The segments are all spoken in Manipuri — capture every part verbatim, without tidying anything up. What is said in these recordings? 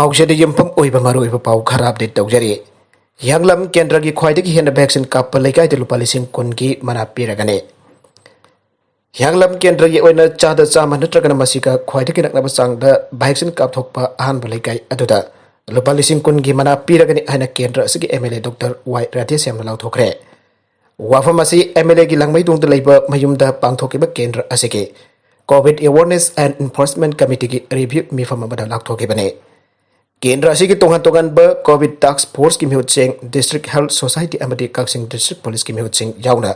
ꯄꯥꯎꯁꯤꯗ ꯌꯨꯝꯐꯝ ꯑꯣꯏꯕ ꯃꯔꯨꯑꯣꯏꯕ ꯄꯥꯎ ꯈꯔ ꯑꯞꯗꯦꯠ ꯇꯧꯖꯔꯤ꯫ ꯍꯤꯌꯥꯡꯂꯝ ꯀꯦꯟꯗ꯭ꯔꯒꯤ ꯈ꯭ꯋꯥꯏꯗꯒꯤ ꯍꯦꯟꯅ ꯚꯦꯛꯁꯤꯟ ꯀꯥꯞꯄ ꯂꯩꯀꯥꯏꯗ ꯂꯨꯄꯥ ꯂꯤꯁꯤꯡ ꯀꯨꯟꯒꯤ ꯃꯅꯥ ꯄꯤꯔꯒꯅꯤ꯫ ꯍꯤꯌꯥꯡꯂꯝ ꯀꯦꯟꯗ꯭ꯔꯒꯤ ꯑꯣꯏꯅ ꯆꯥꯗ ꯆꯥꯝꯃ ꯅꯠꯇ꯭ꯔꯒꯅ ꯃꯁꯤꯒ ꯈ꯭ꯋꯥꯏꯗꯒꯤ ꯅꯛꯅꯕ ꯆꯥꯡꯗ ꯚꯦꯛꯁꯤꯟ ꯀꯥꯞꯊꯣꯛꯄ ꯑꯍꯥꯟꯕ ꯂꯩꯀꯥꯏ ꯑꯗꯨꯗ ꯂꯨꯄꯥ ꯂꯤꯁꯤꯡ ꯀꯨꯟꯒꯤ ꯃꯅꯥ ꯄꯤꯔꯒꯅꯤ ꯍꯥꯏꯅ ꯀꯦꯟꯗ꯭ꯔ ꯑꯁꯤꯒꯤ ꯑꯦꯝ ꯑꯦꯜ ꯑꯦ ꯗꯣꯛꯇꯔ ꯋꯥꯏ ꯔꯥꯙꯦꯁ꯭ꯌꯥꯝꯅ ꯂꯥꯎꯊꯣꯛꯈ꯭ꯔꯦ꯫ ꯋꯥꯐꯝ ꯑꯁꯤ ꯑꯦꯝ ꯑꯦꯜ ꯑꯦꯒꯤ ꯂꯥꯡꯃꯩꯗꯣꯡꯗ ꯂꯩꯕ ꯃꯌꯨꯝꯗ ꯄꯥꯡꯊꯣꯛꯈꯤꯕ ꯀꯦꯟꯗ꯭ꯔ ꯑꯁꯤꯒꯤ COVID Awareness and Enforcement Committeeꯒꯤ ꯔꯤꯚ꯭ꯌꯨ ꯃꯤꯐꯝ ꯑꯃꯗ ꯂꯥꯎꯊꯣꯛꯈꯤꯕꯅꯤ꯫ ꯀꯦꯟꯗ꯭ꯔ ꯑꯁꯤꯒꯤ ꯇꯣꯉꯥꯟ ꯇꯣꯉꯥꯟꯕ COVID Task Forceꯀꯤ ꯃꯤꯍꯨꯠꯁꯤꯡ, District Health Society ꯑꯃꯗꯤ ꯀꯛꯆꯤꯡ District Policeꯀꯤ ꯃꯤꯍꯨꯠꯁꯤꯡ ꯌꯥꯎꯅ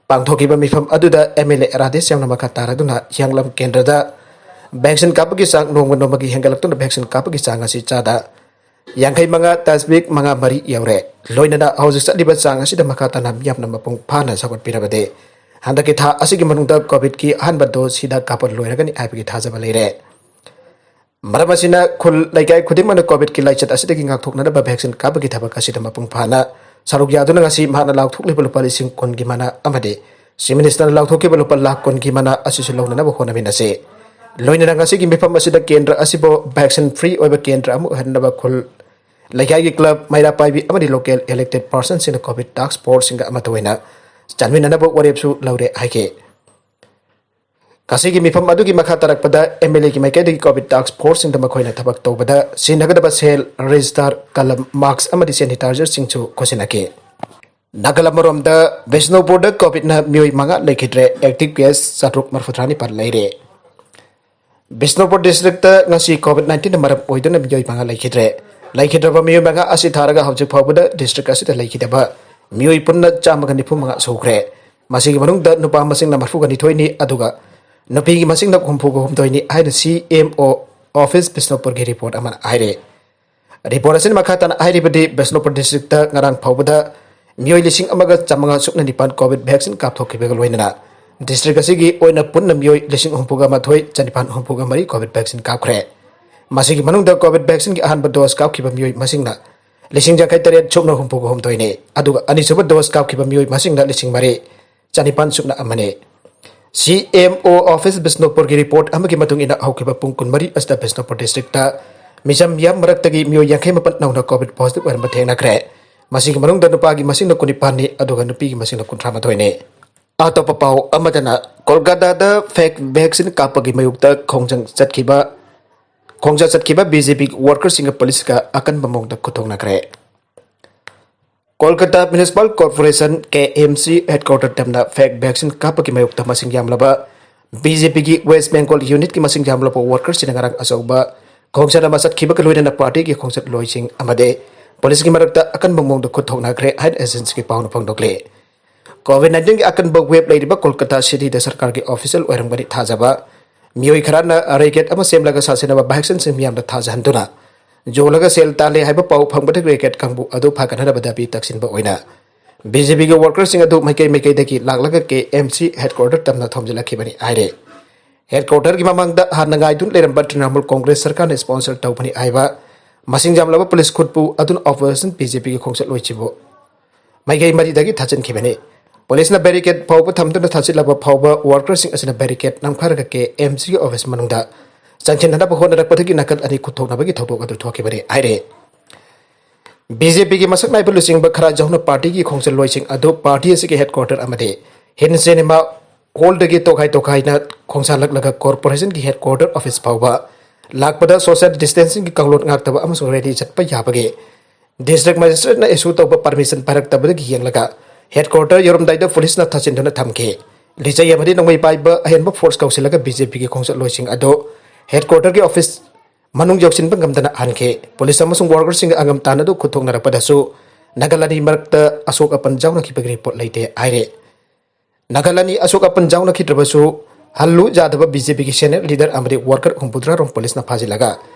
ꯄꯥꯡꯊꯣꯛꯈꯤꯕ ꯃꯤꯐꯝ ꯑꯗꯨꯗ ꯑꯦꯝ ꯑꯦꯜ ꯑꯦ ꯔꯥꯙꯦꯁ꯭ꯌꯥꯝꯅ ꯃꯈꯥ ꯇꯥꯔꯗꯨꯅ ꯍꯤꯌꯥꯡꯂꯝ ꯀꯦꯟꯗ꯭ꯔꯗ ꯚꯦꯛꯁꯤꯟ ꯀꯥꯞꯄꯒꯤ ꯆꯥꯡ ꯅꯣꯡꯃ ꯅꯣꯡꯃꯒꯤ ꯍꯦꯟꯒꯠꯂꯛꯇꯨꯅ ꯚꯦꯛꯁꯤꯟ ꯀꯥꯞꯄꯒꯤ ꯆꯥꯡ ꯑꯁꯤ ꯆꯥꯗ ꯌꯥꯡꯈꯩ ꯃꯉꯥ ꯗꯁꯃꯤꯛ ꯃꯉꯥ ꯃꯔꯤ ꯌꯧꯔꯦ꯫ ꯂꯣꯏꯅꯅ ꯍꯧꯖꯤꯛ ꯆꯠꯂꯤꯕ ꯆꯥꯡ ꯑꯁꯤꯗ ꯃꯈꯥ ꯇꯥꯅ ꯃꯤꯌꯥꯝꯅ ꯃꯄꯨꯡ ꯐꯥꯅ ꯁꯧꯒꯠꯄꯤꯔꯕꯗꯤ ꯍꯟꯗꯛꯀꯤ ꯊꯥ ꯑꯁꯤꯒꯤ ꯃꯅꯨꯡꯗ COVIDꯀꯤ ꯑꯍꯥꯟꯕ dose ꯍꯤꯗꯥꯛ ꯀꯥꯞꯄ ꯂꯣꯏꯔꯒꯅꯤ ꯍꯥꯏꯕꯒꯤ ꯊꯥꯖꯕ ꯂꯩꯔꯦ꯫ ꯃꯔꯝ ꯑꯁꯤꯅ ꯈꯨꯜ ꯂꯩꯀꯥꯏ ꯈꯨꯗꯤꯡꯃꯛꯅ COVIDꯀꯤ ꯂꯥꯏꯆꯠ ꯑꯁꯤꯗꯒꯤ ꯉꯥꯛꯊꯣꯛꯅꯅꯕ ꯚꯦꯛꯁꯤꯟ ꯀꯥꯞꯄꯒꯤ ꯊꯕꯛ ꯑꯁꯤꯗ ꯃꯄꯨꯡ ꯐꯥꯅ ꯁꯔꯨꯛ ꯌꯥꯗꯨꯅ ꯉꯁꯤ ꯃꯍꯥꯛꯅ ꯂꯥꯎꯊꯣꯛꯂꯤꯕ ꯂꯨꯄꯥ ꯂꯤꯁꯤꯡ ꯀꯨꯟꯒꯤ ꯃꯅꯥ ꯑꯃꯗꯤ Chief Ministerꯅ ꯂꯥꯎꯊꯣꯛꯈꯤꯕ ꯂꯨꯄꯥ ꯂꯥꯈ ꯀꯨꯟꯒꯤ ꯃꯅꯥ ꯑꯁꯤꯁꯨ ꯂꯧꯅꯅꯕ ꯍꯣꯠꯅꯃꯤꯟꯅꯁꯤ꯫ ꯂꯣꯏꯅꯅ ꯉꯁꯤꯒꯤ ꯃꯤꯐꯝ ꯑꯁꯤꯗ ꯀꯦꯟꯗ꯭ꯔ ꯑꯁꯤꯕꯨ ꯚꯦꯛꯁꯤꯟ free ꯑꯣꯏꯕ ꯀꯦꯟꯗ꯭ꯔ ꯑꯃ ꯑꯣꯏꯍꯟꯅꯕ ꯈꯨꯜ ꯂꯩꯀꯥꯏꯒꯤ club, ꯃꯩꯔꯥ ꯄꯥꯏꯕꯤ ꯑꯃꯗꯤ local elected personꯁꯤꯡꯅ COVID Task Forceꯁꯤꯡꯒ ꯑꯃꯠꯇ ꯑꯣꯏꯅ ꯆꯠꯃꯤꯟꯅꯅꯕ ꯋꯥꯔꯦꯞꯁꯨ ꯂꯧꯔꯦ ꯍꯥꯏꯈꯤ꯫ ꯉꯁꯤꯒꯤ ꯃꯤꯐꯝ ꯑꯗꯨꯒꯤ ꯃꯈꯥ ꯇꯥꯔꯛꯄꯗ ꯑꯦꯝ ꯑꯦꯜ ꯑꯦꯒꯤ ꯃꯥꯏꯀꯩꯗꯒꯤ COVID Task Forceꯁꯤꯡꯗ ꯃꯈꯣꯏꯅ ꯊꯕꯛ ꯇꯧꯕꯗ ꯁꯤꯖꯤꯟꯅꯒꯗꯕ ꯁꯦꯜ, ꯔꯦꯖꯤꯁꯇꯥꯔ, ꯀꯂꯝ, ꯃꯥꯛꯁ ꯑꯃꯗꯤ ꯁꯦꯅꯤꯇꯥꯏꯖꯔꯁꯤꯡꯁꯨ ꯈꯣꯠꯆꯤꯟꯅꯈꯤ꯫ ꯅꯥꯀꯜ ꯑꯃꯔꯣꯝꯗ ꯕꯤꯁꯅꯨꯄꯨꯔꯗ COVIDꯅ ꯃꯤꯑꯣꯏ ꯃꯉꯥ ꯂꯩꯈꯤꯗ꯭ꯔꯦ, active case ꯆꯥꯇ꯭ꯔꯨꯛ ꯃꯔꯤꯐꯨꯇꯔꯥ ꯅꯤꯄꯥꯟ ꯂꯩꯔꯦ꯫ ꯕꯤꯁꯅꯨꯄꯨꯔ districtꯇ ꯉꯁꯤ COVID nineteenꯅ ꯃꯔꯝ ꯑꯣꯏꯗꯨꯅ ꯃꯤꯑꯣꯏ ꯃꯉꯥ ꯂꯩꯈꯤꯗ꯭ꯔꯦ꯫ ꯂꯩꯈꯤꯗ꯭ꯔꯕ ꯃꯤꯑꯣꯏ ꯃꯉꯥ ꯑꯁꯤ ꯊꯥꯔꯒ ꯍꯧꯖꯤꯛ ꯐꯥꯎꯕꯗ district ꯑꯁꯤꯗ ꯂꯩꯈꯤꯗꯕ ꯃꯤꯑꯣꯏ ꯄꯨꯟꯅ ꯆꯥꯝꯃꯒ ꯅꯤꯐꯨ ꯃꯉꯥ ꯁꯨꯈ꯭ꯔꯦ꯫ ꯃꯁꯤꯒꯤ ꯃꯅꯨꯡꯗ ꯅꯨꯄꯥ ꯃꯁꯤꯡꯅ ꯃꯔꯤꯐꯨꯒ ꯅꯤꯊꯣꯏꯅꯤ, ꯑꯗꯨꯒ ꯅꯨꯄꯤꯒꯤ ꯃꯁꯤꯡꯅ ꯍꯨꯝꯐꯨꯒ ꯍꯨꯝꯗꯣꯏꯅꯤ ꯍꯥꯏꯅ C M O office ꯕꯤꯁꯅꯨꯄꯨꯔꯒꯤ report ꯑꯃꯅ ꯍꯥꯏꯔꯤ꯫ Report ꯑꯁꯤꯅ ꯃꯈꯥ ꯇꯥꯅ ꯍꯥꯏꯔꯤꯕꯗꯤ, ꯕꯤꯁꯅꯨꯄꯨꯔ districtꯇ ꯉꯔꯥꯡ ꯐꯥꯎꯕꯗ ꯃꯤꯑꯣꯏ ꯂꯤꯁꯤꯡ ꯑꯃꯒ ꯆꯥꯃꯉꯥ ꯁꯨꯞꯅ ꯅꯤꯄꯥꯟ COVID vaccine ꯀꯥꯞꯊꯣꯛꯈꯤꯕꯒ ꯂꯣꯏꯅꯅ district ꯑꯁꯤꯒꯤ ꯑꯣꯏꯅ ꯄꯨꯟꯅ ꯃꯤꯑꯣꯏ ꯂꯤꯁꯤꯡ ꯍꯨꯝꯐꯨꯒ ꯃꯥꯊꯣꯏ ꯆꯅꯤꯄꯥꯟ ꯍꯨꯝꯐꯨꯒ ꯃꯔꯤ COVID vaccine ꯀꯥꯞꯈ꯭ꯔꯦ꯫ ꯃꯁꯤꯒꯤ ꯃꯅꯨꯡꯗ COVID vaccineꯒꯤ ꯑꯍꯥꯟꯕ dose ꯀꯥꯞꯈꯤꯕ ꯃꯤꯑꯣꯏ ꯃꯁꯤꯡꯅ ꯂꯤꯁꯤꯡ ꯌꯥꯡꯈꯩ ꯇꯔꯦꯠ ꯁꯨꯞꯅ ꯍꯨꯝꯐꯨꯒ ꯍꯨꯝꯗꯣꯏꯅꯤ, ꯑꯗꯨꯒ ꯑꯅꯤꯁꯨꯕ dose ꯀꯥꯞꯈꯤꯕ ꯃꯤꯑꯣꯏ ꯃꯁꯤꯡꯅ ꯂꯤꯁꯤꯡ ꯃꯔꯤ ꯆꯅꯤꯄꯥꯟ ꯁꯨꯞꯅ ꯑꯃꯅꯤ꯫ C M O office ꯕꯤꯁꯅꯨꯄꯨꯔꯒꯤ report ꯑꯃꯒꯤ ꯃꯇꯨꯡ ꯏꯟꯅ, ꯍꯧꯈꯤꯕ ꯄꯨꯡ ꯀꯨꯟꯃꯔꯤ ꯑꯁꯤꯗ ꯕꯤꯁꯅꯨꯄꯨꯔ districtꯇ ꯃꯤꯆꯝ ꯌꯥꯝ ꯃꯔꯛꯇꯒꯤ ꯃꯤꯑꯣꯏ ꯌꯥꯡꯈꯩ ꯃꯥꯄꯟ ꯅꯧꯅ COVID positive ꯑꯣꯏꯔꯝꯕ ꯊꯦꯡꯅꯈ꯭ꯔꯦ꯫ ꯃꯁꯤꯒꯤ ꯃꯅꯨꯡꯗ ꯅꯨꯄꯥꯒꯤ ꯃꯁꯤꯡꯅ ꯀꯨꯟꯅꯤꯄꯥꯟꯅꯤ, ꯑꯗꯨꯒ ꯅꯨꯄꯤꯒꯤ ꯃꯁꯤꯡꯅ ꯀꯨꯟꯊ꯭ꯔꯥ ꯃꯥꯊꯣꯏꯅꯤ꯫ ꯑꯇꯣꯞꯄ ꯄꯥꯎ ꯑꯃꯗꯅ, ꯀꯣꯜꯀꯥꯇꯥꯗ fake vaccine ꯀꯥꯞꯄꯒꯤ ꯃꯥꯌꯣꯛꯇ ꯈꯣꯡꯖꯪ ꯆꯠꯈꯤꯕ, ꯈꯣꯡꯖꯪ ꯆꯠꯈꯤꯕ BJP workerꯁꯤꯡꯒ ꯄꯨꯂꯤꯁꯀ ꯑꯀꯟꯕ ꯃꯑꯣꯡꯗ ꯈꯨꯠꯊꯣꯛꯅꯈ꯭ꯔꯦ꯫ Kolkata Municipal Corporation, KMC headquarter ꯇꯝꯅ fake vaccine ꯀꯥꯞꯄꯒꯤ ꯃꯥꯌꯣꯛꯇ ꯃꯁꯤꯡ ꯌꯥꯝꯂꯕ BJPꯒꯤ West Bengal unitꯀꯤ ꯃꯁꯤꯡ ꯌꯥꯝꯂꯕ workerꯁꯤꯡꯅ ꯉꯔꯥꯡ ꯑꯆꯧꯕ ꯈꯣꯡꯆꯠ ꯑꯃ ꯆꯠꯈꯤꯕꯒ ꯂꯣꯏꯅꯅ partyꯒꯤ ꯈꯣꯡꯆꯠꯂꯣꯏꯁꯤꯡ ꯑꯃꯗꯤ ꯄꯨꯂꯤꯁꯀꯤ ꯃꯔꯛꯇ ꯑꯀꯟꯕ ꯃꯑꯣꯡꯗ ꯈꯨꯠ ꯊꯣꯛꯅꯈ꯭ꯔꯦ ꯍꯥꯏꯅ agencyꯒꯤ ꯄꯥꯎꯅ ꯐꯣꯡꯗꯣꯛꯂꯤ꯫ COVID nineteenꯒꯤ ꯑꯀꯟꯕ wave ꯂꯩꯔꯤꯕ ꯀꯣꯜꯀꯇꯥ cityꯗ ꯁꯔꯀꯥꯔꯒꯤ official ꯑꯣꯏꯔꯝꯒꯅꯤ ꯊꯥꯖꯕ ꯃꯤꯑꯣꯏ ꯈꯔꯅ racket ꯑꯃ ꯁꯦꯝꯂꯒ ꯁꯥꯁꯤꯟꯅꯕ vaccineꯁꯤꯡ ꯃꯤꯌꯥꯝꯗ ꯊꯥꯖꯍꯟꯗꯨꯅ ꯌꯣꯜꯂꯒ ꯁꯦꯜ ꯇꯥꯜꯂꯦ ꯍꯥꯏꯕ ꯄꯥꯎ ꯐꯪꯕꯗꯒꯤ racket ꯀꯥꯡꯕꯨ ꯑꯗꯨ ꯐꯒꯠꯅꯅꯕ ꯗꯥꯕꯤ ꯇꯛꯁꯤꯟꯕ ꯑꯣꯏꯅ BJPꯒꯤ workerꯁꯤꯡ ꯑꯗꯨ ꯃꯥꯏꯀꯩ ꯃꯥꯏꯀꯩꯗꯒꯤ ꯂꯥꯛꯂꯒ KMC headquarter ꯇꯝꯅ ꯊꯣꯝꯖꯤꯜꯂꯛꯈꯤꯕꯅꯤ ꯍꯥꯏꯔꯦ꯫ Headquarterꯒꯤ ꯃꯃꯥꯡꯗ ꯍꯥꯟꯅ ꯉꯥꯏꯗꯨꯅ ꯂꯩꯔꯝꯕ ꯇ꯭ꯔꯤꯅꯥꯃꯨꯜ ꯀꯣꯡꯒ꯭ꯔꯦꯁ ꯁꯔꯀꯥꯔꯅ sponsor ꯇꯧꯕꯅꯤ ꯍꯥꯏꯕ ꯃꯁꯤꯡ ꯌꯥꯝꯂꯕ ꯄꯨꯂꯤꯁ ꯈꯨꯠꯄꯨ ꯑꯗꯨꯅ operation BJPꯒꯤ ꯈꯣꯡꯆꯠꯂꯣꯏꯁꯤꯕꯨ ꯃꯥꯏꯀꯩ ꯃꯔꯤꯗꯒꯤ ꯊꯥꯖꯤꯟꯈꯤꯕꯅꯤ꯫ ꯄꯨꯂꯤꯁꯅ barricade ꯐꯥꯎꯕ ꯊꯝꯗꯨꯅ ꯊꯥꯖꯤꯜꯂꯕ ꯐꯥꯎꯕ workerꯁꯤꯡ ꯑꯁꯤꯅ barricade ꯅꯝꯈꯥꯏꯔꯒ KMCꯒꯤ office ꯃꯅꯨꯡꯗ ꯆꯪꯁꯤꯟꯅꯅꯕ ꯍꯣꯠꯅꯔꯛꯄꯗꯒꯤ ꯅꯥꯀꯜ ꯑꯅꯤ ꯈꯨꯠꯊꯣꯛꯅꯕꯒꯤ ꯊꯧꯗꯣꯛ ꯑꯗꯨ ꯊꯣꯛꯈꯤꯕꯅꯤ ꯍꯥꯏꯔꯦ꯫ BJPꯒꯤ ꯃꯁꯛ ꯅꯥꯏꯕ ꯂꯨꯆꯤꯡꯕ ꯈꯔ ꯌꯥꯎꯅ partyꯒꯤ ꯈꯣꯡꯆꯠꯂꯣꯏꯁꯤꯡ ꯑꯗꯨ party ꯑꯁꯤꯒꯤ headquarter ꯑꯃꯗꯤ ꯍꯤꯟ ꯁꯤꯅꯦꯃꯥ hallꯗꯒꯤ ꯇꯣꯈꯥꯏ ꯇꯣꯈꯥꯏꯅ ꯈꯣꯡꯁꯥꯜꯂꯛꯂꯒ corporationꯒꯤ headquarter office ꯐꯥꯎꯕ ꯂꯥꯛꯄꯗ social distancingꯒꯤ ꯀꯥꯡꯂꯣꯟ ꯉꯥꯛꯇꯕ ꯑꯃꯁꯨꯡ rally ꯆꯠꯄ ꯌꯥꯕꯒꯤ district magistrateꯅ issue ꯇꯧꯕ permission ꯄꯥꯏꯔꯛꯇꯕꯗꯒꯤ ꯌꯦꯡꯂꯒ headquarter ꯌꯧꯔꯝꯗꯥꯏꯗ ꯄꯨꯂꯤꯁꯅ ꯊꯥꯖꯤꯟꯗꯨꯅ ꯊꯝꯈꯤ꯫ ꯂꯤꯆꯩ ꯑꯃꯗꯤ ꯅꯣꯡꯃꯩ ꯄꯥꯏꯕ ꯑꯍꯦꯟꯕ force ꯀꯧꯁꯤꯜꯂꯒ BJPꯒꯤ ꯈꯣꯡꯆꯠꯂꯣꯏꯁꯤꯡ ꯑꯗꯨ headquarterꯒꯤ office ꯃꯅꯨꯡ ꯌꯧꯁꯤꯟꯕ ꯉꯝꯗꯅ ꯍꯟꯈꯤ꯫ ꯄꯨꯂꯤꯁ ꯑꯃꯁꯨꯡ workerꯁꯤꯡꯒ ꯑꯉꯝ ꯇꯥꯟꯅꯗꯨ ꯈꯨꯠꯊꯣꯛꯅꯔꯛꯄꯗꯁꯨ ꯅꯥꯀꯜ ꯑꯅꯤ ꯃꯔꯛꯇ ꯑꯁꯣꯛ ꯑꯄꯟ ꯌꯥꯎꯅꯈꯤꯕꯒꯤ report ꯂꯩꯇꯦ ꯍꯥꯏꯔꯦ꯫ ꯅꯥꯀꯜ ꯑꯅꯤ ꯑꯁꯣꯛ ꯑꯄꯟ ꯌꯥꯎꯅꯈꯤꯗ꯭ꯔꯕꯁꯨ ꯍꯜꯂꯨ ꯌꯥꯗꯕ BJPꯒꯤ senior leader ꯑꯃꯗꯤ worker ꯍꯨꯝꯐꯨꯇꯔꯥ ꯔꯣꯝ ꯄꯨꯂꯤꯁꯅ ꯐꯥꯖꯤꯜꯂꯒ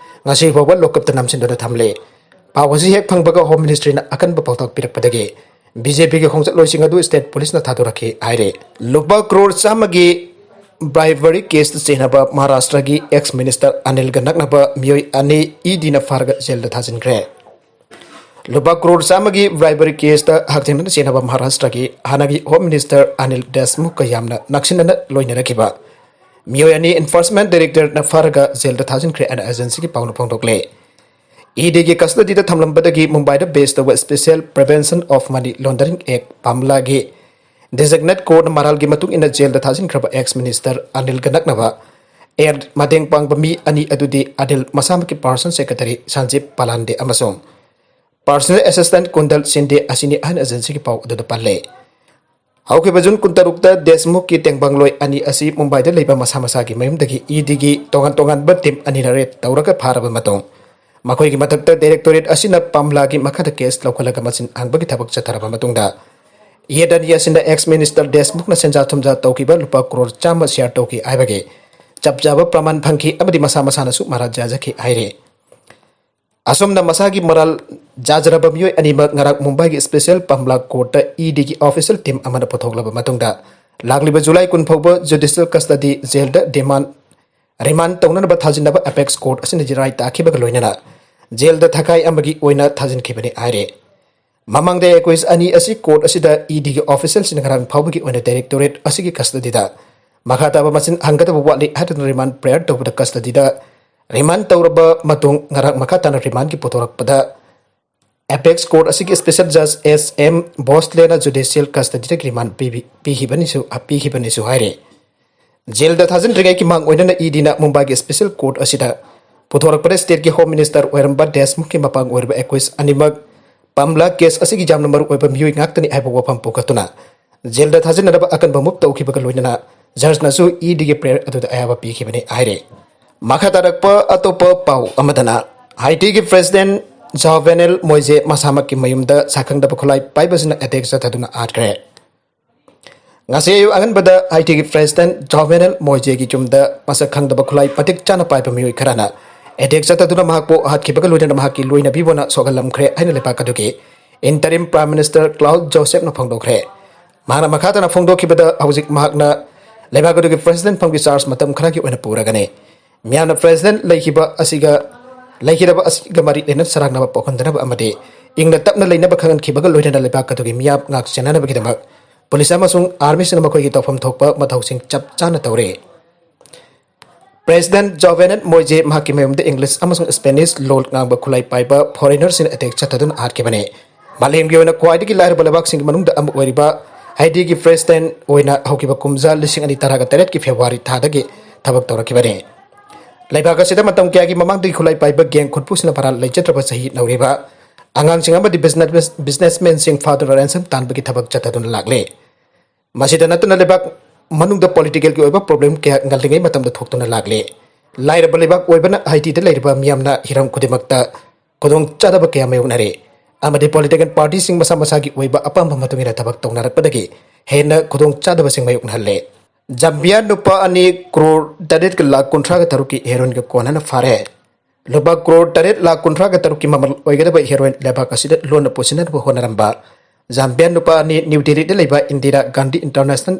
ꯉꯁꯤ ꯐꯥꯎꯕ lockupꯇ ꯅꯝꯁꯤꯟꯗꯨꯅ ꯊꯝꯂꯤ꯫ ꯄꯥꯎ ꯑꯁꯤ ꯍꯦꯛ ꯐꯪꯕꯒ Home Ministryꯅ ꯑꯀꯟꯕ ꯄꯥꯎꯇꯥꯛ ꯄꯤꯔꯛꯄꯗꯒꯤ BJPꯒꯤ ꯈꯣꯡꯆꯠꯂꯣꯏꯁꯤꯡ ꯑꯗꯨ state ꯄꯨꯂꯤꯁꯅ ꯊꯥꯗꯣꯔꯛꯈꯤ ꯍꯥꯏꯔꯦ꯫ ꯂꯨꯄꯥ ꯀ꯭ꯔꯣꯔ ꯆꯥꯝꯃꯒꯤ bribery caseꯇ ꯆꯦꯟꯅꯕ ꯃꯍꯥꯔꯥꯁꯇ꯭ꯔꯒꯤ ex minister ꯑꯅꯤꯜꯒ ꯅꯛꯅꯕ ꯃꯤꯑꯣꯏ ꯑꯅꯤ EDꯅ ꯐꯥꯔꯒ ꯖꯦꯜꯗ ꯊꯥꯖꯤꯟꯈ꯭ꯔꯦ꯫ ꯂꯨꯄꯥ ꯀ꯭ꯔꯣꯔ ꯆꯥꯝꯃꯒꯤ bribery caseꯇ ꯍꯛꯊꯦꯡꯅꯅ ꯆꯦꯟꯅꯕ ꯃꯍꯥꯔꯥꯁꯇ꯭ꯔꯒꯤ ꯍꯥꯟꯅꯒꯤ Home Minister ꯑꯅꯤꯜ ꯗꯦꯁꯃꯨꯈꯀ ꯌꯥꯝꯅ ꯅꯛꯁꯤꯟꯅꯅ ꯂꯣꯏꯅꯔꯛꯈꯤꯕ ꯃꯤꯑꯣꯏ ꯑꯅꯤ enforcement directorꯅ ꯐꯥꯔꯒ ꯖꯦꯜꯗ ꯊꯥꯖꯤꯟꯈ꯭ꯔꯦ ꯍꯥꯏꯅ agencyꯒꯤ ꯄꯥꯎꯅ ꯐꯣꯡꯗꯣꯛꯂꯦ꯫ ꯏ ꯗꯤꯒꯤ ꯀꯁꯇꯗꯤꯗ ꯊꯝꯂꯝꯕꯗꯒꯤ ꯃꯨꯝꯕꯥꯏꯗ ꯕꯦꯁ ꯇꯧꯕ Special Prevention of Money Laundering Act, ꯄꯥꯝꯂꯥꯒꯤ ꯗꯤꯖꯤꯒꯅꯦꯠ ꯀꯣꯔꯠꯅ ꯃꯔꯥꯜꯒꯤ ꯃꯇꯨꯡ ꯏꯟꯅ ꯖꯦꯜꯗ ꯊꯥꯖꯤꯟꯈ꯭ꯔꯕ ꯑꯦꯛꯁ ꯃꯤꯅꯤꯁꯇꯔ ꯑꯅꯤꯜꯒ ꯅꯛꯅꯕ ꯑꯦ ꯃꯇꯦꯡ ꯄꯥꯡꯕ ꯃꯤ ꯑꯅꯤ ꯑꯗꯨꯗꯤ ꯑꯅꯤꯜ ꯃꯁꯥꯃꯛꯀꯤ ꯄꯥꯔꯁꯣꯅꯦꯜ ꯁꯦꯀ꯭ꯔꯦꯇꯔꯤ ꯁꯟꯖꯤꯞ ꯄꯥꯂꯥꯟꯗꯦ ꯑꯃꯁꯨꯡ ꯄꯥꯔꯁꯣꯅꯦꯜ ꯑꯦꯁꯤꯁꯇꯦꯟꯠ ꯀꯨꯟꯗꯜ ꯁꯤꯟꯗꯦ ꯑꯁꯤꯅꯤ ꯍꯥꯏꯅ ꯑꯦꯖꯦꯟꯁꯤꯒꯤ ꯄꯥꯎ ꯑꯗꯨꯗ ꯄꯜꯂꯦ꯫ ꯍꯧꯈꯤꯕ ꯖꯨꯟ ꯀꯨꯟꯇꯔꯨꯛꯇ ꯗꯦꯁꯃꯨꯈꯀꯤ ꯇꯦꯡꯕꯥꯡꯂꯣꯏ ꯑꯅꯤ ꯑꯁꯤ ꯃꯨꯝꯕꯥꯏꯗ ꯂꯩꯕ ꯃꯁꯥ ꯃꯁꯥꯒꯤ ꯃꯌꯨꯝꯗꯒꯤ ꯏ ꯗꯤꯒꯤ ꯇꯣꯉꯥꯟ ꯇꯣꯉꯥꯟꯕ ꯇꯤꯝ ꯑꯅꯤꯅ ꯔꯦꯗ ꯇꯧꯔꯒ ꯐꯥꯔꯕ ꯃꯇꯨꯡ, ꯃꯈꯣꯏꯒꯤ ꯃꯊꯛꯇ ꯗꯥꯏꯔꯦꯛꯇꯣꯔꯦꯠ ꯑꯁꯤꯅ ꯄꯥꯝꯂꯥꯒꯤ ꯃꯈꯥꯗ ꯀꯦꯁ ꯂꯧꯈꯠꯂꯒ ꯃꯁꯤꯡ ꯍꯪꯕꯒꯤ ꯊꯕꯛ ꯆꯠꯊꯔꯕ ꯃꯇꯨꯡꯗ, ꯌꯦꯠ ꯑꯅꯤ ꯑꯁꯤꯅ ꯑꯦꯛꯁ ꯃꯤꯅꯤꯁꯇꯔ ꯗꯦꯁꯃꯨꯈꯅ ꯁꯦꯟꯖꯥ ꯊꯨꯝꯖꯥ ꯇꯧꯈꯤꯕ ꯂꯨꯄꯥ ꯀ꯭ꯔꯣꯔ ꯆꯥꯝꯃ ꯁꯤꯌꯥꯔ ꯇꯧꯈꯤ ꯍꯥꯏꯕꯒꯤ ꯆꯞ ꯆꯥꯕ ꯄ꯭ꯔꯃꯥꯟ ꯐꯪꯈꯤ ꯑꯃꯗꯤ ꯃꯁꯥ ꯃꯁꯥꯅꯁꯨ ꯃꯔꯥꯜ ꯌꯥꯖꯈꯤ ꯍꯥꯏꯔꯤ꯫ ꯑꯁꯣꯝꯅ ꯃꯁꯥꯒꯤ ꯃꯔꯥꯜ ꯌꯥꯖꯔꯕ ꯃꯤꯑꯣꯏ ꯑꯅꯤꯃꯛ ꯉꯔꯥꯡ ꯃꯨꯝꯕꯥꯏꯒꯤ ꯁ꯭ꯄꯦꯁꯦꯜ ꯄꯥꯝꯂꯥ ꯀꯣꯔꯠꯇ ꯏ ꯗꯤꯒꯤ ꯑꯣꯐꯤꯁꯤꯌꯦꯜ ꯇꯤꯝ ꯑꯃꯅ ꯄꯨꯊꯣꯛꯂꯕ ꯃꯇꯨꯡꯗ, ꯂꯥꯛꯂꯤꯕ ꯖꯨꯂꯥꯏ ꯀꯨꯟ ꯐꯥꯎꯕ ꯖꯨꯗꯤꯁꯤꯌꯦꯜ ꯀꯁꯇꯗꯤ ꯖꯦꯜꯗ ꯗꯤꯃꯥꯟ ꯔꯤꯃꯥꯟ ꯇꯧꯅꯅꯕ ꯊꯥꯖꯤꯟꯅꯕ ꯑꯦꯄꯦꯛꯁ ꯀꯣꯔꯠ ꯑꯁꯤꯅ ꯔꯥꯏ ꯇꯥꯈꯤꯕꯒ ꯂꯣꯏꯅꯅ ꯖꯦꯜꯗ ꯊꯈꯥꯏ ꯑꯃꯒꯤ ꯑꯣꯏꯅ ꯊꯥꯖꯤꯟꯈꯤꯕꯅꯤ ꯍꯥꯏꯔꯦ꯫ ꯃꯃꯥꯡꯗ ꯑꯦꯀ꯭ꯌꯨꯁ ꯑꯅꯤ ꯑꯁꯤ ꯀꯣꯔꯠ ꯑꯁꯤꯗ ꯏ ꯗꯤꯒꯤ ꯑꯣꯐꯤꯁꯤꯌꯦꯜꯁꯤꯡꯅ ꯉꯔꯥꯡ ꯐꯥꯎꯕꯒꯤ ꯑꯣꯏꯅ ꯗꯥꯏꯔꯦꯛꯇꯣꯔꯦꯠ ꯑꯁꯤꯒꯤ ꯀꯁꯇꯗꯤꯗ ꯃꯈꯥ ꯇꯥꯕ ꯃꯁꯤꯡ ꯍꯪꯒꯗꯕ ꯋꯥꯠꯂꯤ ꯍꯥꯏꯗꯨꯅ ꯔꯤꯃꯥꯟ ꯄ꯭ꯔꯦꯌꯔ ꯇꯧꯕꯗ ꯀꯁꯇꯗꯤꯗ ꯔꯤꯃꯥꯟ ꯇꯧꯔꯕ ꯃꯇꯨꯡ ꯉꯔꯥꯡ ꯃꯈꯥ ꯇꯥꯅ ꯔꯤꯃꯥꯟꯒꯤ ꯄꯨꯊꯣꯔꯛꯄꯗ ꯑꯦꯄꯦꯛꯁ ꯀꯣꯔꯠ ꯑꯁꯤꯒꯤ ꯁ꯭ꯄꯦꯁꯦꯜ ꯖꯖ ꯑꯦꯁ ꯑꯦꯝ ꯚꯣꯁꯂꯦꯅ ꯖꯨꯗꯤꯁꯤꯌꯦꯜ ꯀꯁꯇꯗꯤꯗꯒꯤ ꯔꯤꯃꯥꯟ ꯄꯤꯕꯤ-, ꯄꯤꯈꯤꯕꯅꯤꯁꯨ, ꯄꯤꯈꯤꯕꯅꯤꯁꯨ ꯍꯥꯏꯔꯦ꯫ ꯖꯦꯜꯗ ꯊꯥꯖꯤꯟꯗ꯭ꯔꯤꯉꯩꯒꯤ ꯃꯥꯡ ꯑꯣꯏꯅꯅ ꯏ ꯗꯤꯅ ꯃꯨꯝꯕꯥꯏꯒꯤ ꯁ꯭ꯄꯦꯁꯦꯜ ꯀꯣꯔꯠ ꯑꯁꯤꯗ ꯄꯨꯊꯣꯔꯛꯄꯗ ꯁ꯭ꯇꯦꯠꯀꯤ ꯍꯣꯝ ꯃꯤꯅꯤꯁꯇꯔ ꯑꯣꯏꯔꯝꯕ ꯗꯦꯁꯃꯨꯈꯀꯤ ꯃꯄꯥꯡ ꯑꯣꯏꯔꯤꯕ ꯑꯦꯀ꯭ꯌꯨꯁ ꯑꯅꯤꯃꯛ ꯄꯥꯝꯂꯥ ꯀꯦꯁ ꯑꯁꯤꯒꯤ ꯌꯥꯝꯅ ꯃꯔꯨꯑꯣꯏꯕ ꯃꯤꯑꯣꯏ ꯉꯥꯛꯇꯅꯤ ꯍꯥꯏꯕ ꯋꯥꯐꯝ ꯄꯨꯈꯠꯇꯨꯅ ꯖꯦꯜꯗ ꯊꯥꯖꯤꯟꯅꯅꯕ ꯑꯀꯟꯕ ꯃꯨꯚ ꯇꯧꯈꯤꯕꯒ ꯂꯣꯏꯅꯅ ꯖꯖꯅꯁꯨ ꯏ ꯗꯤꯒꯤ ꯄ꯭ꯔꯦꯌꯔ ꯑꯗꯨꯗ ꯑꯌꯥꯕ ꯄꯤꯈꯤꯕꯅꯤ ꯍꯥꯏꯔꯦ꯫ ꯃꯈꯥ ꯇꯥꯔꯛꯄ ꯑꯇꯣꯞꯄ ꯄꯥꯎ ꯑꯃꯗꯅ, ꯍꯥꯏꯇꯤꯒꯤ ꯄ꯭ꯔꯦꯁꯤꯗꯦꯟꯠ ꯖꯣꯚꯦꯅꯦꯜ ꯃꯣꯏꯖꯦ ꯃꯁꯥꯃꯛꯀꯤ ꯃꯌꯨꯝꯗ ꯁꯥꯈꯪꯗꯕ ꯈꯨꯠꯂꯥꯏ ꯄꯥꯏꯕꯁꯤꯅ ꯑꯦꯇꯦꯛ ꯆꯠꯊꯗꯨꯅ ꯍꯥꯠꯈ꯭ꯔꯦ꯫ ꯉꯁꯤ ꯑꯌꯨꯛ ꯑꯉꯟꯕꯗ ꯍꯥꯏꯇꯤꯒꯤ ꯄ꯭ꯔꯦꯁꯤꯗꯦꯟꯠ ꯖꯣꯚꯦꯅꯦꯜ ꯃꯣꯏꯖꯦꯒꯤ ꯌꯨꯝꯗ ꯃꯁꯛ ꯈꯪꯗꯕ ꯈꯨꯠꯂꯥꯏ ꯃꯇꯤꯛ ꯆꯥꯅ ꯄꯥꯏꯕ ꯃꯤꯑꯣꯏ ꯈꯔꯅ ꯑꯦꯇꯦꯛ ꯆꯠꯊꯗꯨꯅ ꯃꯍꯥꯛꯄꯨ ꯍꯥꯠꯈꯤꯕꯒ ꯂꯣꯏꯅꯅ ꯃꯍꯥꯛꯀꯤ ꯂꯣꯏꯅꯕꯤꯕꯨꯅ ꯁꯣꯛꯍꯜꯂꯝꯈ꯭ꯔꯦ ꯍꯥꯏꯅ ꯂꯩꯕꯥꯛ ꯑꯗꯨꯒꯤ ꯏꯟꯇꯔꯤꯝ ꯄ꯭ꯔꯥꯏꯝ ꯃꯤꯅꯤꯁꯇꯔ ꯀ꯭ꯂꯥꯎꯗ ꯖꯣꯁꯦꯐꯅ ꯐꯣꯡꯗꯣꯛꯈ꯭ꯔꯦ꯫ ꯃꯍꯥꯛꯅ ꯃꯈꯥ ꯇꯥꯅ ꯐꯣꯡꯗꯣꯛꯈꯤꯕꯗ, ꯍꯧꯖꯤꯛ ꯃꯍꯥꯛꯅ ꯂꯩꯕꯥꯛ ꯑꯗꯨꯒꯤ ꯄ꯭ꯔꯦꯁꯤꯗꯦꯟꯠ ꯐꯝꯒꯤ ꯆꯥꯔꯖ ꯃꯇꯝ ꯈꯔꯒꯤ ꯑꯣꯏꯅ ꯄꯨꯔꯒꯅꯤ꯫ ꯃꯤꯌꯥꯝꯅ ꯄ꯭ꯔꯦꯁꯤꯗꯦꯟꯠ ꯂꯩꯈꯤꯕ ꯑꯁꯤꯒ, ꯂꯩꯈꯤꯗꯕ ꯑꯁꯤꯒ ꯃꯔꯤ ꯂꯩꯅꯅ ꯁꯔꯥꯛꯅꯕ ꯄꯣꯛꯍꯟꯗꯅꯕ ꯑꯃꯗꯤ ꯏꯪꯅ ꯇꯞꯅ ꯂꯩꯅꯕ ꯈꯪꯍꯟꯈꯤꯕꯒ ꯂꯣꯏꯅꯅ ꯂꯩꯕꯥꯛ ꯑꯗꯨꯒꯤ ꯃꯤꯌꯥꯝ ꯉꯥꯛ ꯁꯦꯟꯅꯅꯕꯒꯤꯗꯃꯛ ꯄꯨꯂꯤꯁ ꯑꯃꯁꯨꯡ ꯑꯥꯔꯃꯤꯁꯤꯡꯅ ꯃꯈꯣꯏꯒꯤ ꯇꯧꯐꯝ ꯊꯣꯛꯄ ꯃꯊꯧꯁꯤꯡ ꯆꯞ ꯆꯥꯅ ꯇꯧꯔꯤ꯫ President Jovenel Moise ꯃꯍꯥꯛꯀꯤ ꯃꯌꯨꯝꯗ English ꯑꯃꯁꯨꯡ Spanish ꯂꯣꯟ ꯉꯥꯡꯕ ꯈꯨꯠꯂꯥꯏ ꯄꯥꯏꯕ foreignerꯁꯤꯡꯅ attack ꯆꯠꯊꯗꯨꯅ ꯍꯥꯠꯈꯤꯕꯅꯤ꯫ ꯃꯥꯂꯦꯝꯒꯤ ꯑꯣꯏꯅ ꯈ꯭ꯋꯥꯏꯗꯒꯤ ꯂꯥꯏꯔꯕ ꯂꯩꯕꯥꯛꯁꯤꯡꯒꯤ ꯃꯅꯨꯡꯗ ꯑꯃ ꯑꯣꯏꯔꯤꯕ ꯍꯩꯇꯤꯒꯤ president ꯑꯣꯏꯅ ꯍꯧꯈꯤꯕ ꯀꯨꯝꯖꯥ ꯂꯤꯁꯤꯡ ꯑꯅꯤ ꯇꯔꯥꯒ ꯇꯔꯦꯠꯀꯤ February ꯊꯥꯗꯒꯤ ꯊꯕꯛ ꯇꯧꯔꯛꯈꯤꯕꯅꯤ꯫ ꯂꯩꯕꯥꯛ ꯑꯁꯤꯗ ꯃꯇꯝ ꯀꯌꯥꯒꯤ ꯃꯃꯥꯡꯗꯒꯤ ꯈꯨꯠꯂꯥꯏ ꯄꯥꯏꯕ gang ꯈꯨꯠꯄꯨꯁꯤꯅ ꯃꯔꯥꯜ ꯂꯩꯖꯗ꯭ꯔꯕ ꯆꯍꯤ ꯅꯧꯔꯤꯕ ꯑꯉꯥꯡꯁꯤꯡ ꯑꯃꯗꯤ business, businessmanꯁꯤꯡ ꯐꯥꯗꯨꯅ ransom ꯇꯥꯟꯕꯒꯤ ꯊꯕꯛ ꯆꯠꯊꯗꯨꯅ ꯂꯥꯛꯂꯤ꯫ ꯃꯁꯤꯗ ꯅꯠꯇꯅ ꯂꯩꯕꯥꯛ ꯃꯅꯨꯡꯗ politicalꯒꯤ ꯑꯣꯏꯕ problem ꯀꯌꯥ ꯉꯜꯂꯤꯉꯩ ꯃꯇꯝꯗ ꯊꯣꯛꯇꯨꯅ ꯂꯥꯛꯂꯤ꯫ ꯂꯥꯏꯔꯕ ꯂꯩꯕꯥꯛ ꯑꯣꯏꯕꯅ ꯍꯩꯇꯤꯗ ꯂꯩꯔꯤꯕ ꯃꯤꯌꯥꯝꯅ ꯍꯤꯔꯝ ꯈꯨꯗꯤꯡꯃꯛꯇ ꯈꯨꯗꯣꯡꯆꯥꯗꯕ ꯀꯌꯥ ꯃꯥꯌꯣꯛꯅꯔꯤ ꯑꯃꯗꯤ political partyꯁꯤꯡ ꯃꯁꯥ ꯃꯁꯥꯒꯤ ꯑꯣꯏꯕ ꯑꯄꯥꯝꯕ ꯃꯇꯨꯡ ꯏꯟꯅ ꯊꯕꯛ ꯇꯧꯅꯔꯛꯄꯗꯒꯤ ꯍꯦꯟꯅ ꯈꯨꯗꯣꯡꯆꯥꯗꯕꯁꯤꯡ ꯃꯥꯌꯣꯛꯅꯍꯜꯂꯦ꯫ ꯖꯥꯝꯕꯤꯌꯥ ꯅꯨꯄꯥ ꯑꯅꯤ crore ꯇꯔꯦꯠꯀ ꯂꯥꯈ ꯀꯨꯟꯊ꯭ꯔꯥꯒ ꯇꯔꯨꯛꯀꯤ heroinꯒ ꯀꯣꯟꯅꯅ ꯐꯥꯔꯦ꯫ ꯂꯨꯄꯥ crore ꯇꯔꯦꯠ ꯂꯥꯈ ꯀꯨꯟꯊ꯭ꯔꯥꯒ ꯇꯔꯨꯛꯀꯤ ꯃꯃꯜ ꯑꯣꯏꯒꯗꯕ heroin ꯂꯩꯕꯥꯛ ꯑꯁꯤꯗ ꯂꯣꯟꯅ ꯄꯨꯁꯤꯟꯅꯅꯕ ꯍꯣꯠꯅꯔꯝꯕ ꯖꯥꯝꯕꯤꯌꯥ ꯅꯨꯄꯥ ꯑꯅꯤ ꯅ꯭ꯌꯨ ꯗꯦꯜꯂꯤꯗ ꯂꯩꯕ ꯏꯟꯗꯤꯔꯥ ꯒꯥꯟꯙꯤ International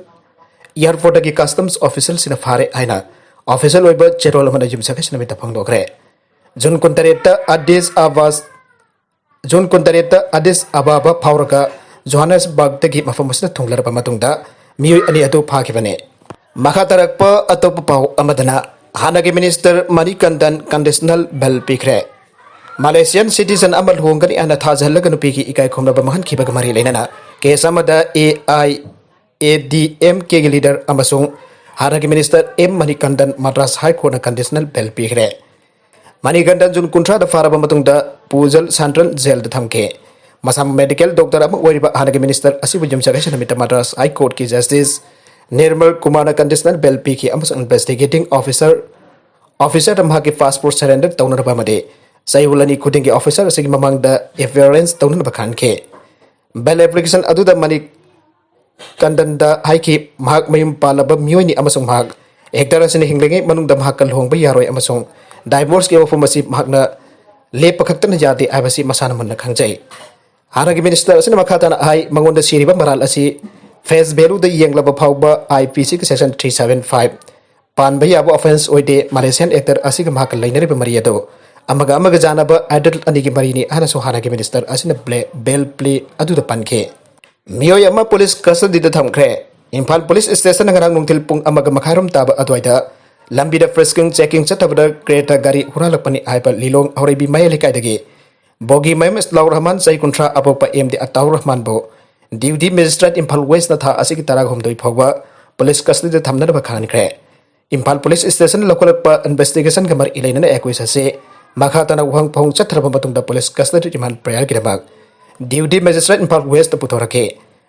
Airportꯇꯒꯤ customs officialꯁꯤꯡꯅ ꯐꯥꯔꯦ ꯍꯥꯏꯅ official ꯑꯣꯏꯕ ꯆꯦꯔꯣꯜ ꯑꯃꯅ ꯌꯨꯝꯁꯀꯩꯁ ꯅꯨꯃꯤꯠꯇ ꯐꯣꯡꯗꯣꯛꯈ꯭ꯔꯦ꯫ ꯖꯨꯟ ꯀꯨꯟꯇꯔꯦꯠꯇ ꯑꯗꯤꯁ ꯑꯕꯥꯁ, ꯖꯨꯟ ꯀꯨꯟꯇꯔꯦꯠꯇ ꯑꯗꯤꯁ ꯑꯕꯥꯕꯥ ꯐꯥꯎꯔꯒ ꯖꯣꯍꯥꯟꯅꯦꯁꯕꯔꯒꯇꯒꯤ ꯃꯐꯝ ꯑꯁꯤꯗ ꯊꯨꯡꯂꯔꯕ ꯃꯇꯨꯡꯗ ꯃꯤꯑꯣꯏ ꯑꯅꯤ ꯑꯗꯨ ꯐꯥꯈꯤꯕꯅꯤ꯫ ꯃꯈꯥ ꯇꯥꯔꯛꯄ ꯑꯇꯣꯞꯄ ꯄꯥꯎ ꯑꯃꯗꯅ ꯍꯥꯟꯅꯒꯤ minister ꯃꯅꯤꯀꯟꯗꯟ conditional bail ꯄꯤꯈ꯭ꯔꯦ꯫ Malaysian citizen ꯑꯃ ꯂꯨꯍꯣꯡꯒꯅꯤ ꯍꯥꯏꯅ ꯊꯥꯖꯍꯜꯂꯒ ꯅꯨꯄꯤꯒꯤ ꯏꯀꯥꯏ ꯈꯨꯝꯅꯕ ꯃꯥꯡꯍꯟꯈꯤꯕꯒ ꯃꯔꯤ ꯂꯩꯅꯅ case ꯑꯃꯗ A I A D M Kꯒꯤ leader ꯑꯃꯁꯨꯡ ꯍꯥꯟꯅꯒꯤ minister M ꯃꯅꯤꯀꯟꯗꯟ Madras High Courtꯅ conditional bail ꯄꯤꯈ꯭ꯔꯦ꯫ ꯃꯅꯤꯀꯟꯗꯟ ꯖꯨꯟ ꯀꯨꯟꯊ꯭ꯔꯥꯗ ꯐꯥꯔꯕ ꯃꯇꯨꯡꯗ ꯄꯨꯖꯜ central jailꯗ ꯊꯝꯈꯤ꯫ ꯃꯁꯥꯃꯛ medical doctor ꯑꯃ ꯑꯣꯏꯔꯤꯕ ꯍꯥꯟꯅꯒꯤ minister ꯑꯁꯤꯕꯨ ꯌꯨꯝꯁꯀꯩꯁ ꯅꯨꯃꯤꯠꯇ Madras High Courtꯀꯤ Justice Nirmal Kumarꯅ conditional bail ꯄꯤꯈꯤ ꯑꯃꯁꯨꯡ investigating officer, officerꯗ ꯃꯍꯥꯛꯀꯤ passport surrender ꯇꯧꯅꯅꯕ ꯑꯃꯗꯤ ꯆꯌꯣꯜ ꯑꯅꯤ ꯈꯨꯗꯤꯡꯒꯤ officer ꯑꯁꯤꯒꯤ ꯃꯃꯥꯡꯗ appearance ꯇꯧꯅꯅꯕ ꯈꯪꯍꯟꯈꯤ꯫ Bail application ꯑꯗꯨꯗ ꯃꯅꯤꯀꯟꯗꯟꯗ ꯍꯥꯏꯈꯤ, ꯃꯍꯥꯛ ꯃꯌꯨꯝ ꯄꯥꯜꯂꯕ ꯃꯤꯑꯣꯏꯅꯤ ꯑꯃꯁꯨꯡ ꯃꯍꯥꯛ actor ꯑꯁꯤꯅ ꯍꯤꯡꯂꯤꯉꯩ ꯃꯅꯨꯡꯗ ꯃꯍꯥꯛꯀ ꯂꯨꯍꯣꯡꯕ ꯌꯥꯔꯣꯏ ꯑꯃꯁꯨꯡ divorceꯀꯤ ꯋꯥꯐꯝ ꯑꯁꯤ ꯃꯍꯥꯛꯅ ꯂꯦꯞꯄ ꯈꯛꯇꯅ ꯌꯥꯗꯦ ꯍꯥꯏꯕꯁꯤ ꯃꯁꯥꯅ ꯃꯨꯟꯅ ꯈꯪꯖꯩ꯫ ꯍꯥꯟꯅꯒꯤ minister ꯑꯁꯤꯅ ꯃꯈꯥ ꯇꯥꯅ ꯍꯥꯏ, ꯃꯉꯣꯟꯗ ꯁꯤꯔꯤꯕ ꯃꯔꯥꯜ ꯑꯁꯤ face valueꯗ ꯌꯦꯡꯂꯕ ꯐꯥꯎꯕ I P Cꯒꯤ section three seven five ꯄꯥꯟꯕ ꯌꯥꯕ offence ꯑꯣꯏꯗꯦ꯫ Malaysian actor ꯑꯁꯤꯒ ꯃꯍꯥꯛꯀ ꯂꯩꯅꯔꯤꯕ ꯃꯔꯤ ꯑꯗꯨ ꯑꯃꯒ ꯑꯃꯒ ꯌꯥꯅꯕ adult ꯑꯅꯤꯒꯤ ꯃꯔꯤꯅꯤ ꯍꯥꯏꯅꯁꯨ ꯍꯥꯟꯅꯒꯤ minister ꯑꯁꯤꯅ ꯕ꯭ꯂꯦ-, bail plea ꯑꯗꯨꯗ ꯄꯟꯈꯤ꯫ ꯃꯤꯑꯣꯏ ꯑꯃ police custodyꯗ ꯊꯝꯈ꯭ꯔꯦ꯫ ꯏꯝꯐꯥꯜ police stationꯅ ꯉꯔꯥꯡ ꯅꯨꯡꯊꯤꯜ ꯄꯨꯡ ꯑꯃꯒ ꯃꯈꯥꯏꯔꯣꯝ ꯇꯥꯕ ꯑꯗꯨꯋꯥꯏꯗ ꯂꯝꯕꯤꯗ ꯐ꯭ꯔꯤꯁꯀꯤꯡ ꯆꯦꯀꯤꯡ ꯆꯠꯊꯕꯗ ꯀ꯭ꯔꯦꯇꯥ ꯒꯥꯔꯤ ꯍꯨꯔꯥꯜꯂꯛꯄꯅꯤ ꯍꯥꯏꯕ ꯂꯤꯂꯣꯡ ꯍꯧꯔꯩꯕꯤ ꯃꯌꯥꯏ ꯂꯩꯀꯥꯏꯗꯒꯤ ꯕꯣꯒꯤ ꯃꯌꯨꯝ ꯏꯁꯂꯥꯎ ꯔꯍꯃꯥꯟ, ꯆꯍꯤ ꯀꯨꯟꯊ꯭ꯔꯥ, ꯑꯄꯣꯛꯄ ꯑꯦꯝ ꯗꯤ ꯑꯇꯥꯎꯔ ꯔꯍꯃꯥꯟꯕꯨ ꯗ꯭ꯌꯨꯇꯤ ꯃꯦꯖꯤꯁꯇ꯭ꯔꯦꯠ ꯏꯝꯐꯥꯜ ꯋꯦꯁꯅ ꯊꯥ ꯑꯁꯤꯒꯤ ꯇꯔꯥꯍꯨꯝꯗꯣꯏ ꯐꯥꯎꯕ ꯄꯨꯂꯤꯁ ꯀꯁꯇꯗꯤꯗ ꯊꯝꯅꯅꯕ ꯈꯪꯍꯟꯈ꯭ꯔꯦ꯫ ꯏꯝꯐꯥꯜ ꯄꯨꯂꯤꯁ ꯁ꯭ꯇꯦꯁꯟ ꯂꯧꯈꯠꯂꯛꯄ ꯏꯟꯚꯦꯁꯇꯤꯒꯦꯁꯟꯒ ꯃꯔꯤ ꯂꯩꯅꯅ ꯑꯦꯀ꯭ꯌꯨꯁ ꯑꯁꯤ ꯃꯈꯥ ꯇꯥꯅ ꯋꯥꯍꯪ ꯐꯥꯎꯍꯪ ꯆꯠꯊꯔꯕ ꯃꯇꯨꯡꯗ ꯄꯨꯂꯤꯁ ꯀꯁꯇꯗꯤ ꯔꯤꯃꯥꯟ ꯄ꯭ꯔꯦꯌꯔꯒꯤꯗꯃꯛ ꯗ꯭ꯌꯨꯇꯤ ꯃꯦꯖꯤꯁꯇ꯭ꯔꯦꯠ ꯏꯝꯐꯥꯜ ꯋꯦꯁꯇ ꯄꯨꯊꯣꯔꯛꯈꯤ꯫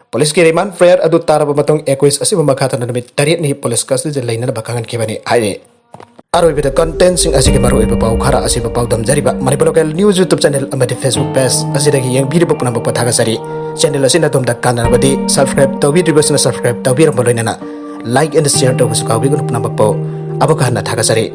ꯄꯨꯂꯤꯁꯀꯤ ꯔꯤꯃꯥꯟ ꯄ꯭ꯔꯦꯌꯔ ꯑꯗꯨ ꯇꯥꯔꯕ ꯃꯇꯨꯡ ꯑꯦꯀ꯭ꯌꯨꯁ ꯑꯁꯤꯕꯨ ꯃꯈꯥ ꯇꯥꯅ ꯅꯨꯃꯤꯠ ꯇꯔꯦꯠꯅꯤ ꯄꯨꯂꯤꯁ ꯀꯁꯇꯗꯤꯗ ꯂꯩꯅꯅꯕ ꯈꯪꯍꯟꯈꯤꯕꯅꯤ ꯍꯥꯏꯔꯤ꯫ ꯑꯔꯣꯏꯕꯗ ꯀꯟꯇꯦꯟꯁꯤꯡ ꯑꯁꯤꯒꯤ ꯃꯔꯨꯑꯣꯏꯕ ꯄꯥꯎ ꯈꯔ ꯑꯁꯤꯕꯨ ꯄꯥꯎꯗꯝꯖꯔꯤꯕ Manipur local news YouTube channel ꯑꯃꯗꯤ ꯐꯦꯁꯕꯨꯛ ꯄꯦꯖ ꯑꯁꯤꯗꯒꯤ ꯌꯦꯡꯕꯤꯔꯤꯕ ꯄꯨꯝꯅꯃꯛꯄꯨ ꯊꯥꯒꯠꯆꯔꯤ꯫ ꯆꯦꯅꯦꯜ ꯑꯁꯤꯅ ꯑꯗꯣꯝꯗ ꯀꯥꯟꯅꯔꯕꯗꯤ ꯁꯕꯁꯀ꯭ꯔꯥꯏꯕ ꯇꯧꯕꯤꯗ꯭ꯔꯤꯕꯁꯤꯅ ꯁꯕꯁꯀ꯭ꯔꯥꯏꯕ ꯇꯧꯕꯤꯔꯝꯕ ꯂꯣꯏꯅꯅ ꯂꯥꯏꯛ ꯑꯦꯟ ꯁꯤꯌꯔ ꯇꯧꯕꯁꯨ ꯀꯥꯎꯕꯤꯒꯅꯨ ꯄꯨꯝꯅꯃꯛꯄꯨ꯫ ꯑꯃꯨꯛꯀ ꯍꯟꯅ ꯊꯥꯒꯠꯆꯔꯤ꯫